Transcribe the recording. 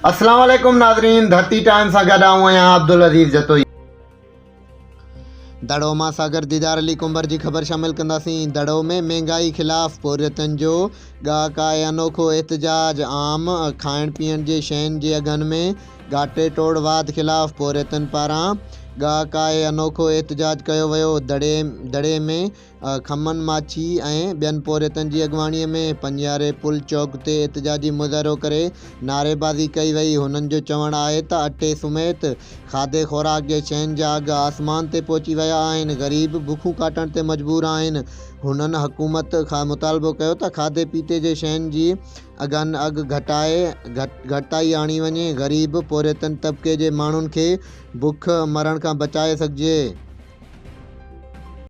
اسلام عليڪم ناظرين ڌرتي ٽائيم سان گڏ آئون آهيان عبدالعزيز جتوئي. دڙو مان ساگر ديدار علي ڪنڀر جي خبر شامل ڪنداسين دڙو ۾ مهنگائي خلاف پورهيتن جو ڳاهه ڪاهي انوکو احتجاج عام کائڻ پيئڻ جي شين جي اگهن ۾ ڳاٽي ٽوڙ واڌ خلاف پورهيتن پاران ڳاهه ڪاهي انوکو احتجاج ڪيو ويو دڙي دڙي ۾ کمن ماڇي ۽ ٻين پورهيتن جي اڳواڻي ۾ پنجياري پل چوڪ تي احتجاجي مظاهرو ڪري نعريبازي ڪئي وئي. هنن جو چوڻ آهي ته اٽي سميت کاڌي خوراڪ جي شين جا اگهه آسمان تي پهچي ويا آهن، غريب بکون ڪاٽڻ تي مجبور آهن. هنن حڪومت کان مطالبو ڪيو ته کاڌي پيتي جي شين جي اگهن اگهه گهٽائي گهٽتائي آڻي وڃي، غريب پورهيتن طبقي جي ماڻهن کي بک مرڻ کان بچائي سگهجي.